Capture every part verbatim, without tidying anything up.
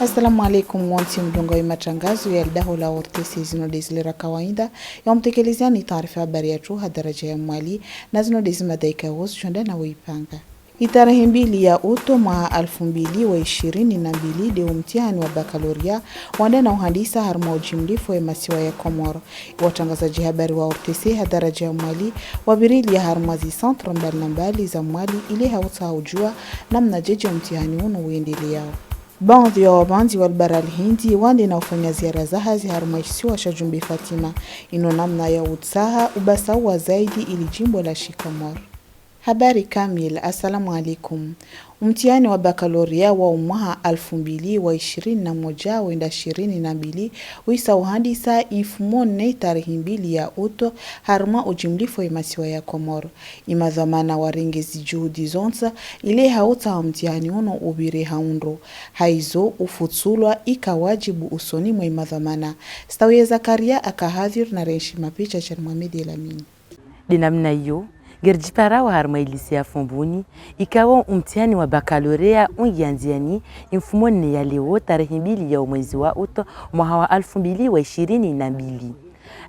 Assalamu alaikum, wontsi mdunga wa matangazo ya lidaho la O R T C, zino de zile ra kawaida ya umtekelezeani taarifa habari yatru ha daraja ya Mwali, na zino de zima daika wosi jwanda na weipanga. Itarehi mbili ya uto mwaha alfu mbili wa ishirini na mbili de umtihani wa bakaloria wande na uhandisa harumwa ujimlifu wa imasiwa ya Komoro. Watangazaji habari wa O R T C ha daraja ya Mwali wabirilia harumwa zi centre mbali na mbali za Mwali ile hauta haujua namna jeje umtihani unu uendeleao. Baadhi ya wabanzi wa libara la Hindi wande na ufanya ziara za hazi harumwa isiwa sha Jumbe Fatima, ino namna ya utsaha ubasaua zaidi ili jimbo la shiKomoro. Habari kamili. Assalamu alaikum. Umtihani wa bakaloria wa umwaha alfu mbili wa ishirini na moja wenda ishirini na mbili wisa uhandisa imfumo nne tarehi mbili ya uto harumwa ujimlifu wa imasiwa ya Komoro. Imadhwamana warenge zi juhudi zontsi ile hauta umtihani unu ubire ha undro, haizo ufutsulwa ika wajibu usoni mwa imadhwamana. Stawi ya Zakaria aka hadhir na renshi mapicha sha Mohamed Elamine. De namna iyo, ngeri jiparawa harumwa ilycée ya Fombuni, ikao umtihani wa bakalorea ungia ndziani imfumo nne ya leo, tarehi mbili ya umwezi wa uto, mwaha wa alfu mbili wa ishirini na mbili.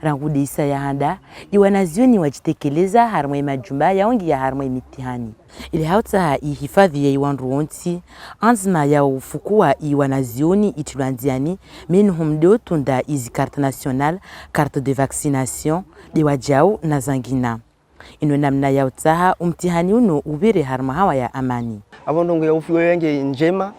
Rangu de isa ya handa, iwanazioni wajitekeleza harumwa imajumba ya ungia harumwa imitihani. Ile hauta ihifadhi ya iwandru wontsi, anzima ya ufukua iwanazioni itilwa ndziani, minhum de utunda izi carte nationale, carte de vaccination, de wajau na zangina. Ino namna ya utsaha umtihani unu ubire harumwa hawa ya amani. Avo ndrongo ya ufi yo nge njema,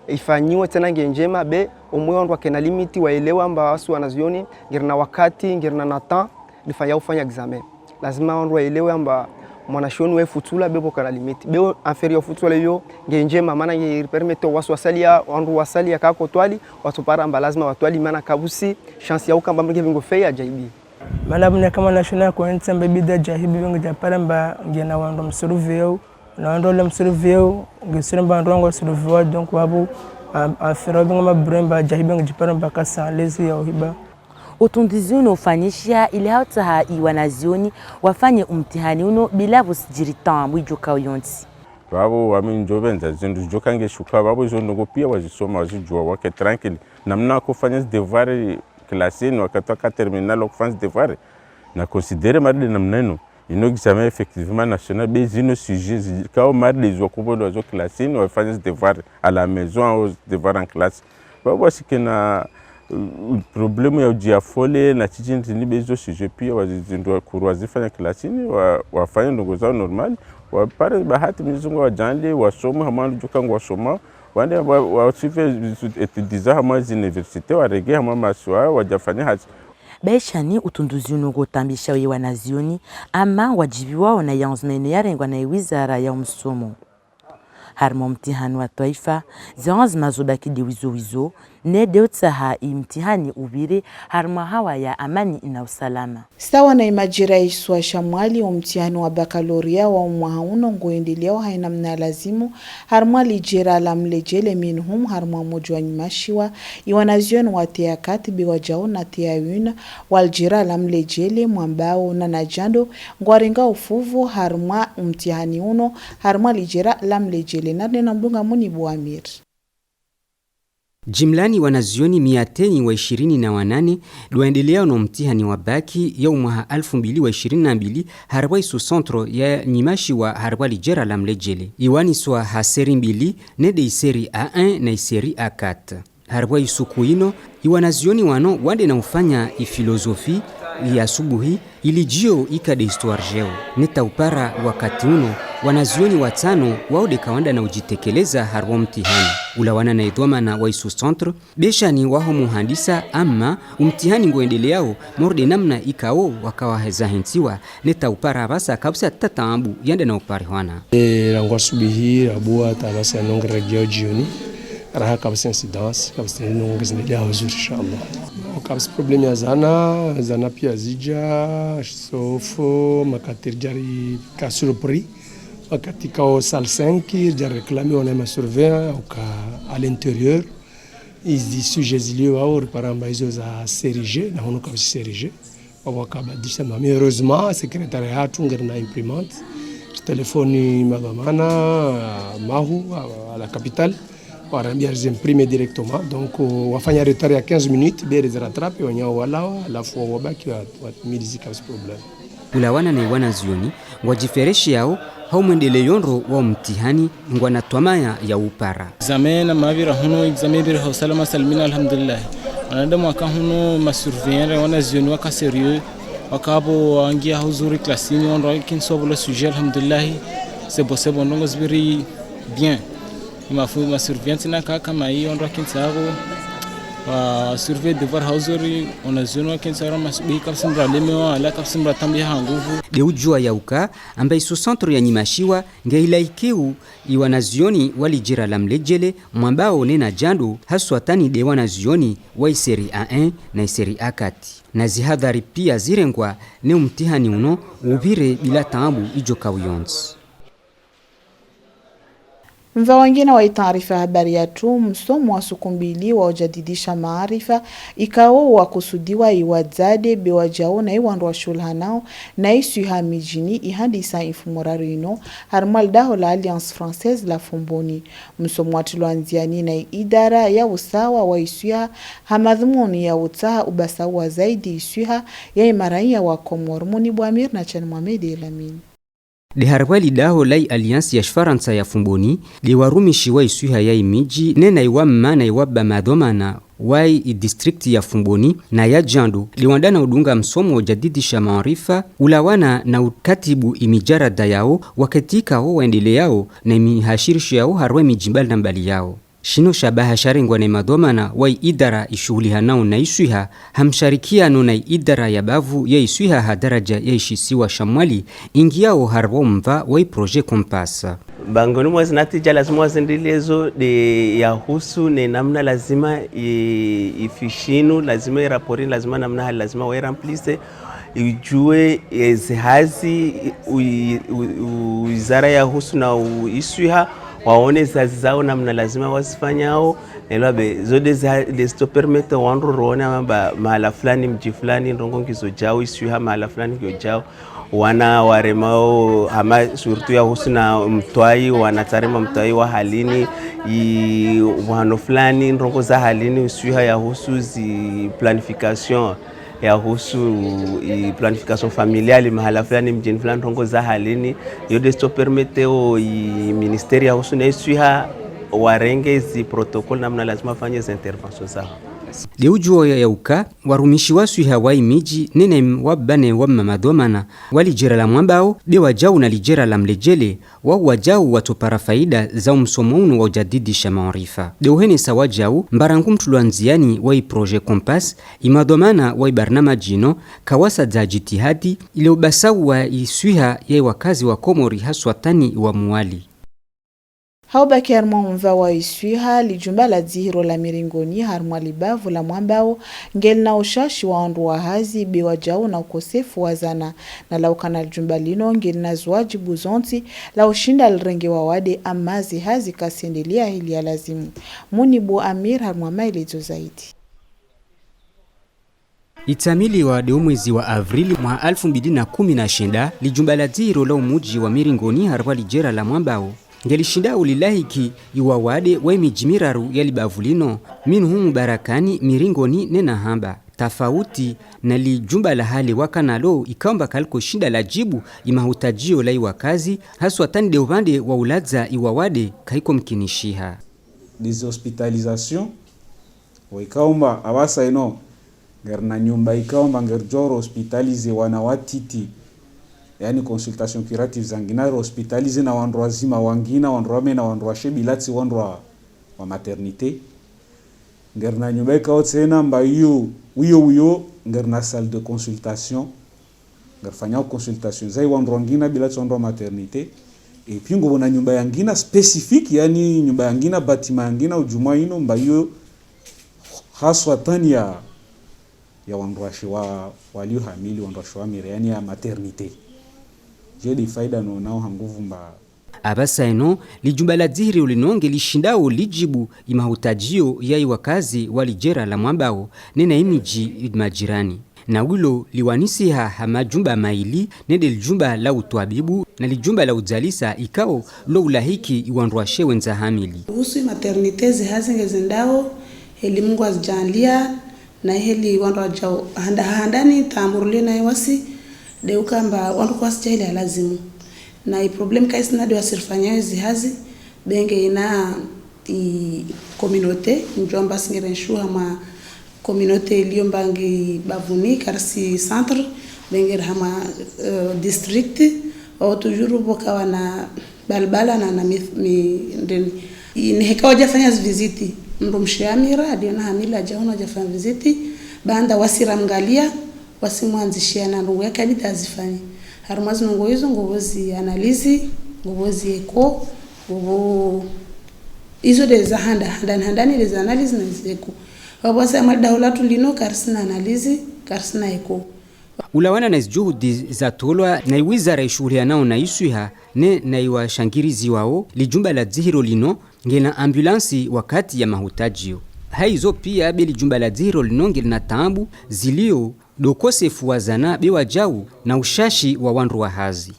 ifanyiwe tsena nge njema, be omwe wandru wakena limiti waelewa amba wasi wanazioni, ngeri na wakati, ngeri na na temps, de fanya ufanya examen. Lazima wandru waelewe amba mwanazioni we futsula be boka na limiti. Be o affaire ya futsula yo nge njema, mana nge permettre wasi wasalia, wandru wasalia kako twali, wasi wapara amba lazima watwali mana kabusi, chance ya ukamba mge bingo fei ya jaibi. Mana buna kama national ko ensemble bida jahibi benge japara mba nge na wandru msurveu, na wandru le msurveu, nge sura mba wandru wangu surveu, donc wabu, am, am fera bingo ma bremba jahibi benge jipara mba kasa lezi ya uhiba. Utunduzi unu ufanyisha ile hauta ha iwanazioni wafanye umtihani unu bila vusijiri temps mwijoka yontsi. Vavo wami njo venza zindru joka nge shuka, vavo izo ndrongo pia wazisoma, wazijua, wake tranquille. Namna ko fanya devoir classe, ni wakati waka terminale, wako fanya devoir. Na considérer mari de namna ino. Ino examen effectivement national, be zino sujet, zi-, kao mari de zwa kubo de wazo classe, ni wafanya devoir à la maison, au devoir en classe. Ba, ba si ke na, euh, problème ya ujia fole, na titi ntini be zo sujet pia, wazi zindwa kuru wazi fanya classe, ni wa, wafanya ndrongo zao normal, wapare bahati mizungu wa jande, wasoma, hamanu joka ngwa soma, wande wa, wa suivre études zao hamwa zi université, warege hamwa masiwa, waja fanya hazi. Baishani utunduzi unu go tambisha we wanazioni, ama wajibiwao na yanzuma inu yarengwa na iwizara ya umsomo. Harumwa umtihani wa twaifa, zianzuma zo baki de wizo wizo, ne de utsaha imtihani ubire harumwa hawa ya amani na usalama. Sawa na imajira ya isiwa sha Mwali, umtihani wa bakaloria wa umwaha unu ngo endeleao ha inamna ya lazimu, harumwa lijera la Mlejele, minhum harumwa muji wa Nyumashiwa, iwanazioni wa T A quatre be wajao na T A un, wa lijera la Mlejele, Mwambao na Najando, ngwarenga ufuvu harumwa umtihani unu, harumwa lijera la Mlejele. Narne na mdunga Munibu Amir. Jimlani wanazioni mia teni wa ishirini na wanane de waendeleao na umtihani wa baki ya umwaha alfu mbili wa ishirini na mbili harabwa isous-centre ya Nyumashiwa harabwa lijera la Mlejele. Iwaniswa ha série mbili, ne de isérie A un na isérie A quatre. Harabwa isuku ino, iwanazioni wano wande na ufanya ifilozofi, iasubuhi, ilijio ika de histoire-géo. Ne ta upara wakati uno, wanazioni watano wao de kawanda na ujitekeleza harabwa umtihani. Ulawana na idhwamana wa isous-centre, beshani waho muhandisa, ama umtihani ngo endeleao, mor de namna ikao wakawa zahintiwa, ne ta upara basa kabisa ata taabu yande na uparihwana. E, rangu asubuhi, rabua, ta basa nonge radio jioni, raha kabisa incidence, kabisa nonge zinaendelea vizuri, inshallah. Kabisa problème ya zana, zana pia zija, sauf, makati jari ka surpris, wakati kao salle cinq, jari réclamer wana ma surveillant, au cas à l'intérieur, izi sujet zilio au, ripara mba izo za série G, na hono kabisa série G. Wawakabadisha ma, mais heureusement, secrétariat yatru ngeri na imprimante. Telefoni madhwamana, mahu, à, à la capitale. Wanaambia les imprimer directement, donc, euh, wafanya retard ya quinze minutes, be les rattraper, wanya walawa, alafu wabaki wa, wa midi zika sans problème. Ulawana na wanazioni, ngwajifereshe yao, hau mwendeleyo ndro wa mtihani, ngwana twamaya ya upara. Examen na mavira huno, examen vira hau salama salimina, alhamdulillah. Wanadamu waka huno, ma surveillant, wanazioni waka sérieux, waka abo wangia hau zuri klasini, wandro wakinsovo le sujet, alhamdulillah. C'est bon, c'est bon, ndrongo zibiri bien. Mafu-, ma surveillant na kaka mai wandro wakinsovo, wa surveille devoir hau zuri, wanazioni wakinsovo, ma subi kapsimbra lemewa, ala kapsimbra tambi ha nguvu. De ujua yauka, amba iso centre ya Nyumashiwa, nge ilaikiu, i wanazioni wa lijera la mlejele, mwambao ne na jando, haswatani de wanazioni wa i série A un na i série A quatre. Na zihadhari pia zirengwa, ne umtihani uno, uvire bila taabu ijo kau yontsi. Mva wangina wa i taarifa habari yatru, msomo wa suku mbili wa ujadidisha maarifa, ikao wakusudiwa i wadzade be wajau na i wandru wa shulaha nao, na i swiha mijini, i hadisa i mfumoraru ino, harimwa lidaho la Alliance Française la Fomboni. Msomo watulwa nziani na i idara ya usawa wa i swiha, ha madhumuni ya utaha ubasau wa zaidi i swiha ya i maraia wa Komoro. Muni Bwamir na Chan Mohamed Elamine. De harimwa lidaho la i Alliance ya Shifaransa ya Fomboni, de warumishi wa i swiha ya i miji, ne na i wamama na i wababa madhwamana wa i district ya Fomboni, na ya jando, de wandana udunga msomo wa ujadidisha maarifa, ulawana na ukatibu i mijarada yao, wakati ikao waendeleao na i mihashirishi yao harimwa i miji mbali na mbali yao. Shino shabaha sharengwa na i madhwamana wa i idara ishuhuliha nao na i swiha, ha msharikiano na i idara ya bavu ya i swiha ha daraja ya i shisiwa sha Mwali, ingiao harimwa mva wa i projet Compass. Bangoni mwa zinatija lazima wazindilie zo de yahusu ne namna lazima i, i fichinu, lazima i rapportinu, lazima namna hali lazima wa i remplise, ijue, eh, ze hazi, ui-, ui-, ui-, wizara yahusu na u-, i swiha, waone ze hazi zao namna lazima wazifanyao, elwa be, zo de za-, de sto permettre wandru waone amba mahala fulani, mji fulani, ndrongo ngizo jao, i swiha mahala fulani ngizo jao. Wana waremao, ama surtout yahusu na mtwai, wana tarema mtwai wa halini, i wano fulani, ndrongo za halini, u swiha yahusu zi planification. Yahusu i planification familiale, mahala fulani, mjini fulani, ndrongo za halini, yo de sto permettre o i ministère yahusu na i swiha, warenge zi protocole namna lazima fanye zi intervention zao. De ujua yauka, warumishi wa swiha wa i miji, ne na i wababa ne wamama madhwamana, wa lijera la mwambao, de wajau na lijera la mlejele, wau wajau watopara faida za umsomo unu wa ujadidisha maarifa. De uhenesa wajau, mbarangu mtulwa nziani wa i projet Compass, i madhwamana wa i barnamaji ino, kawasa za jitihadi, ile ubasau wa i swiha ya i wakazi wa Komori haswatani wa Mwali. Haubaki harimwa mva wa i swiha, lijumba la dzihiro la miringoni harimwa libavu la mwambao, nge lina ushashi wa wandru wa hazi be wajau na ukosefu wa zana. Na lauka na lijumba lino nge lina zuaji buzontsi la ushinda lirenge wawade ama ze hazi ka sendelea hili ya lazimu. Muni Bwamir harimwa maelezo zaidi. Itamiliwa de umwezi wa avril mwaha alfu mbili na kumi na shenda, lijumba la dzihiro la umuji wa miringoni harimwa lijera la mwambao, nge lishindao lilahiki i wawade wa i miji miraru ya libavu lino, minuhumu Barakani, Miringoni ne Nahamba. Tafauti na lijumba la hale waka nalo, ikao mba kaliko shinda lajibu i mahutajio la i wakazi, haswatani de upande wa ulaza i wawade kaiko mkinishiha. Des hospitalisations, o ikao mba, abasa ino, nge lina nyumba ikao mba nge lijoro hospitalize wana watiti, yani consultation curative za ngina, hospitalize na wandru wazima wa ngina, wandru wame na wandru washe, bila ti wandru wa, wa maternité. Nge lina nyumba ikao tsena mba iyo, uyo, uyo, nge lina salle de consultation. Nge lifanyao consultation za i wandru wa ngina bila ti wandru wa maternité. Et puis nge lina nyumba ya ngina spécifique, yani nyumba ya ngina, bâtiment ya ngina, ujumwa ino, mba iyo haswatani ya, ya wandru washe wa, walio hamili, wandru washe wamire, yani ya maternité. Je de faida no nao ha nguvu mba. Abasa ino, lijumba la dzihiro lino nge lishindao lijibu i mahutajio ya i wakazi wa lijera la mwambao, ne na i miji majirani. Na wilo liwanisiha ha majumba maili, nde lijumba la utwabibu na lijumba la uzalisa ikao lo ulahiki iwandrwashe wenza hamili. Kuhusu maternité, ze hazi ngezendao, heli Mungu azijaanlia, na heli wandru wajau handa-, handani tamburulie na wasi, de ukamba wandru kwasi jahili ya lazimu. Na i problème kaisi na de wasi rifanya ze hazi, benge ina i communauté, njomba singere nshu hama communauté ilio mbangi bavuni, karsi centre, benge hama, euh, district, au toujours boka wana balbala na, na mi, mi, ndeni. I neheka wajafanya zi visite, mdrumshe amira, adiona hamila, ajaona wajafanya visite, banda wasi ramngalia, wasi mwanzishia na ndrongo ya kabida azifanyi. Harumwa zi ndrongo izo, ngovo zi analyse, ngovo zi écho, ngovo izo de za handa, handani, handani de za analyse na zi écho. Wabo wasi amali daho latu lino, karisina analyse, karisina écho. Ulawana na zi juhudi zatolwa na i wizara ishuhulihanao na iswiha, ne na iwashangirizi wao, lijumba la dzihiro lino, nge na ambulansi wakati ya mahutajio. Haizo pia be lijumba la dzihiro lino nge na taabu zilio, dokosefu wa zana be wajau na ushashi wa wandru wa hazi.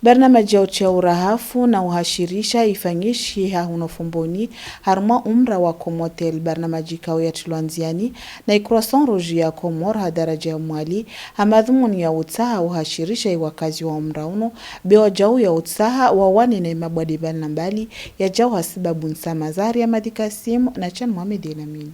Barnamaji ya utia urahafu na uhashirisha ifanyishi ha huno Fomboni, harumwa umra wa Comotel. Barnamaji ikao yatilwa nziani na i Croissant Rouge ya Comores ha daraja ya Mwali, ha madhumuni ya utsaha uhashirisha iwakazi wa umra uno, be wajau ya utsaha wawane na imabwade mbali na mbali yajau ha sababu nsama. Zahari Ahmadi Kassim na Chan Mohamed El Amine.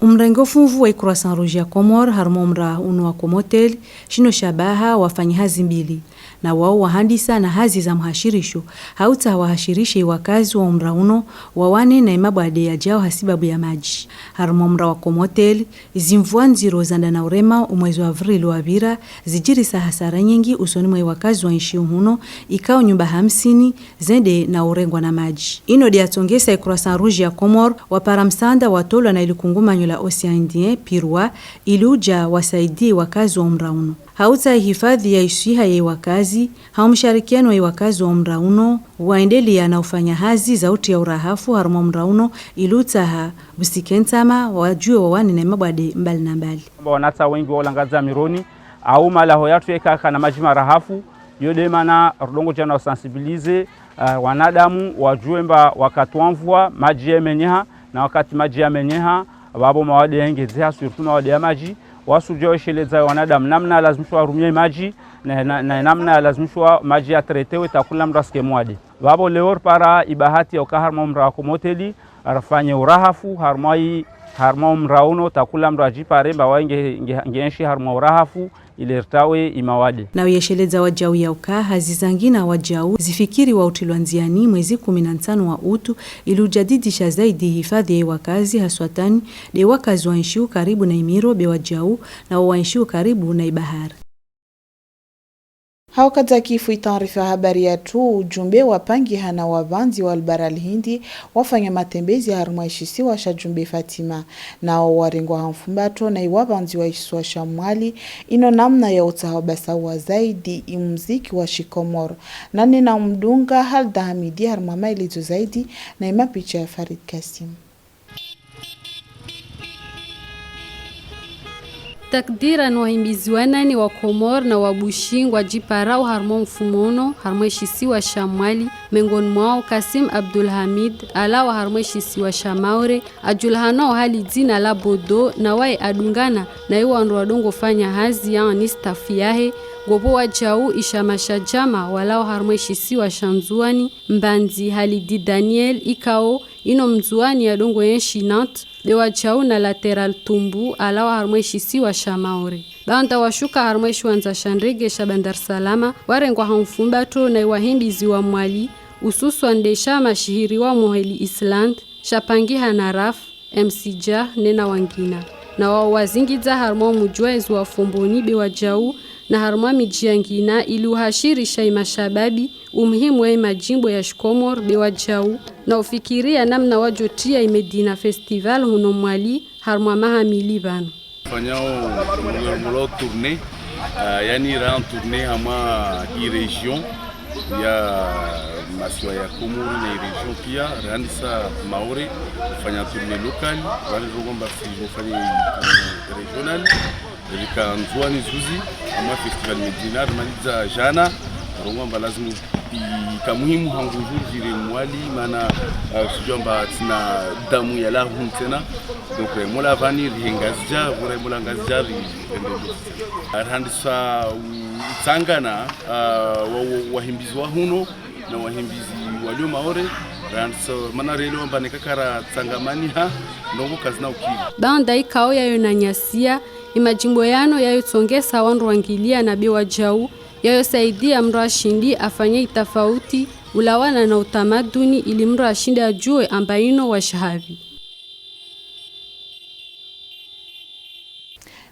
Umrengo funvu wa i Croissant Rouge ya Comores, harumwa umra uno wa Comotel, shino shabaha wafanya hazi mbili. Na wao wahandisa na hazi za mhashirisho, ha utsaha wahashirishe iwakazi wa umra uno, wawane na imabwade yajao ha sababu ya maji. Harumwa umra wa Comotel, zi mvua nziro zanda na urema umwezi wa avril wavira, zijirisa hasara nyingi usoni mwa iwakazi wa inshi uhuno, ikao nyumba hamsini, zende na urengwa na maji. Ino de yatongesa i Croissant Rouge ya Comores wapara msaanda watolwa na ilikungumanyo la Océan Indien, PIRWA, ili uja wasaidie wakazi wa umra uno. Ha utsaha ihifadhi ya iswiha ya iwakazi, ha umsharikiano wa iwakazi wa umra uno, waendelea na ufanya hazi za utia urahafu harumwa umra uno, ili utsaha busikentama wajue wawane na imabwade mbali na mbali. Wanatsa wengi wa ulangadza mironi, au malaho yatu yeka kana maji marahafu, yo de mana rudongo jana usensibiliser, ah, wanadamu wajue mba wakati wa mvua maji yamenyeha, na wakati maji yamenyeha, babo mawade yaengezeha, surtout mawade ya maji. Wasudia wesheleza wanadamu namna lazimishwa warumie maji, na, na, na namna lazimishwa maji ya traitewe ta kula mndru asike mwade. Babo leo ripara ibahati ya uka harumwa umra wa Komoteli, rafanye urahafu harumwa i, harumwa umra uno, ta kula mndru ajipare mba waye nge, nge, nge enshi harumwa urahafu, ile ritawe imawade. Na uyesheleza wajau yauka hazi zangina wajau zifikiri wa utilwa nziani mwezi kumi na ntano wa utu, ili ujadidisha zaidi hifadhi ya iwakazi, haswatani de wakazi waenshiu karibu na imiro be wajau, na waenshiu karibu na ibahari. Ha wakati za kifu i taarifa habari yatru, ujumbe wapangiha na wavanzi wa Albara Alhindi wafanya matembezi harumwa ishisiwa sha Jumbe Fatima. Nao warengwa ha mfumbato na iwavanzi wa ishisiwa sha Mwali, ino namna ya utsaha wabasaua zaidi imuziki wa shikomoro. Nane na umdunga Halda Hamidi harumwa maelezo zaidi na imapicha ya Farid Kassim. Takdiran wahimbizi wanane wa Komor na wa Bushi ngwajiparao harumwa mfumono harumwa ishisiwa sha Mwali, mengoni mwao Kassim Abdul Hamid, alawa harumwa ishisiwa sha Maore, ajulhanao ha lidzina la Bodo, na waye adungana na iwandru wadongo fanya hazi, yaani staff yahe, ngobo wajau ishama sha Jama, walawa harumwa ishisiwa sha Ndzuani, Mbanzi Halidi Daniel, ikao ino Mndzuani yadongo enshi Nantes, be wajau na Lateral Tumbu, alawa harumwa ishisiwa sha Maore. Banda washuka harumwa ishiwanza sha ndege sha Bandar Salama, warengwa ha mfumbato na iwahimbizi wa Mwali, ususwan de shama shihiriwa mo heli Islande, shapangiha na Raf, MC Jah, ne na wangina. Na wao wazingidza harumwa umuji wa ezi wa Fomboni be wajau, na harumwa miji yangina, ili uhashirisha imashababi umuhimu ya imajimbo ya Shikomor be wajau, na ufikiria namna wajotia iMedina Festival huno Mwali harumwa maha mili vano. Fanyao molo, molo tournée, ah, yani ra en tournée hamwa i région ya Masiwa ya Komori na i région pia, randisa Maore, fanya tournée locale, wale rongo amba si fanya tournée régionale, rika Ndzuani zuzi, amwa festival Medina, rimaliza jana, rongo amba lazima i, ka muhimu hangu juu vire mwali, mana, uh, sijua amba tina damu ya la hun tena. Donc, eh, mola vani rihe Ngazidja, vura mola Ngazidja ri, ri, ri, randisa u, utsangana, uh, wa, wa, wahimbizi wa huno, na wahimbizi walio Maore, randisa mana rele wamba ne kakara tsangamani ha, ndongo kazina ukiri. Banda ikao yayo na nyasia, i majimbo yano yayo tsongesa wandru wangilia na be wajau, yayo saidia mndru ashindi afanye itafauti ulawana na utamaduni ili mndru ashindi ajue amba ino washahavi.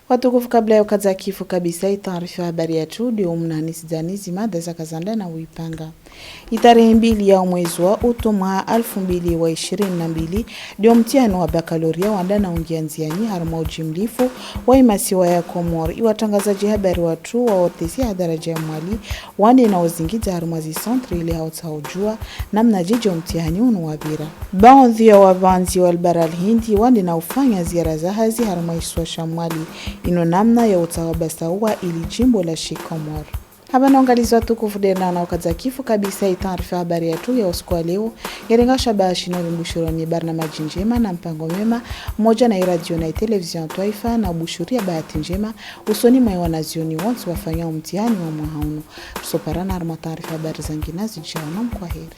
Watukufu, kabla ya ukaza kifu kabisa, i taarifa habari yatru, ndio mna nisi zani zimada zaka zanda na uipanga. I tarehe mbili ya mwezi wa utu mwaha alfu mbili wa ishirini na mbili, ndio mtihani wa bakaloria wanda na ungia nziani harumwa ujimlifu wa i masiwa ya Komori. I watangazaji habari watru wa O R T C ha daraja ya mwali, wande na uzingidza harumwa zi centre ili hau tsaha ujua namna jiji o mtihani unu wavira. Baadhi ya wavanzi wa libara la Hindi wande na ufanya ziara za hazi harumwa isiwa sha Mwali, ino namna ya utsaha basaua ili jimbo la shikomori. Haba na wangalizi watukufu, nde na na ukaza kifu kabisa i taarifa habari yatru ya usiku wa leo. Yarenga shabaha shino rimbushuroni barnamaji njema na mpango mema, moja na i radio na i television Twaifa, na ubushuria bahati njema usoni mwa i wanazioni wontsi wafanya o mtihani wa mwaha unu. Tusoparana harumwa taarifa habari zangina zijao, na mkwaheri.